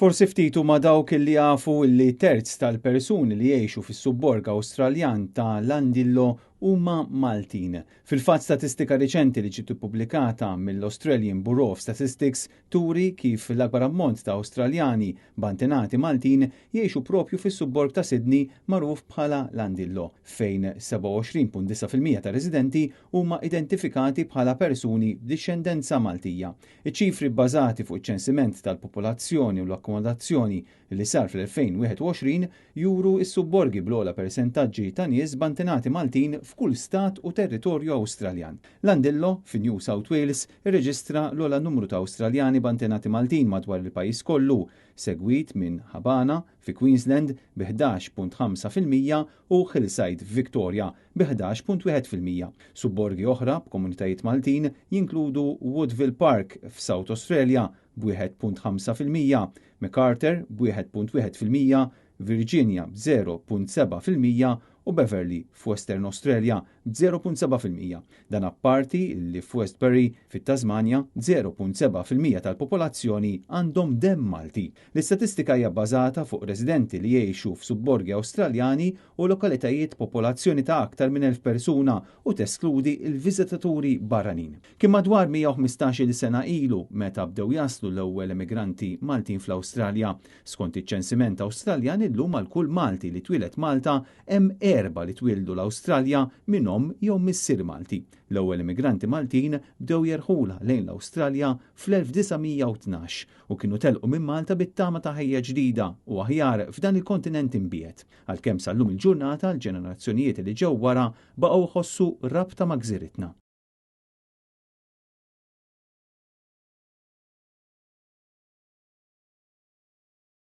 Forsi ftit huma dawk li jafu li terz tal-persuni li jgħixu fis-subborg Awstraljan ta' Llandillo huma Maltin. Fil-fatt, statistika riċenti li ġiet ippubblikata mill-Australian Bureau of Statistics turi kif l-akbar ammont ta' Awstraljani b'antenati Maltin jgħixu propju fis-subborg ta' Sydney magħruf bħala Llandillo, fejn 27.9% ta' residenti huma identifikati bħala persuni b'dixxendenza Maltija. Iċ-ċifri, bbażati fuq iċ-ċensiment tal-popolazzjoni u l-akkomodazzjoni li sar fl-2021, juru s-subborgi bl-ogħla persentaġġi ta' nies b'antenati Maltin f'kull stat u territorju Awstraljan. Llandillo fi New South Wales irreġistra l-ogħla numru ta' Awstraljani b'antenati Maltin madwar il-pajjiż kollu, segwit minn Habana fi Queensland bi 11.5% u Hillside Victoria bi 11.1%. Subborgi oħra b'komunitajiet Maltin jinkludu Woodville Park f'South Australia b'1.5%, Macarthur b'1.1%, Virginia b'0.7% u Beverly f'Western Australia b'0.7%. Dan apparti li f'Westbury fit-Tasmania 0.7% tal-popolazzjoni għandhom dem Malti. L-istatistika hija bbażata fuq residenti li jgħixu f'subborgi Awstraljani u lokalitajiet popolazzjoni ta' aktar minn 1000 persuna u teskludi il-viżitaturi barranin. Kien madwar 115 sena ilu meta bdew jaslu l-ewwel emigranti Maltin fl-Awstralja. Skont iċ-ċensiment Awstraljan, illum għal kull Malti li twieled Malta hemm erba' li twieldu l-Awstralja minn omm jew missier Malti. L-ewwel immigranti Maltin bdew jerħula lejn l-Awstralja fl-1912 u kienu telqu minn Malta bit-tama ta' ħajja ġdida u aħjar f'dan il-kontinent imbiegħed. Għalkemm sal-lum il-ġurnata l-ġenerazzjonijiet li ġew wara baqgħu jħossu rabta ma' gżiritna.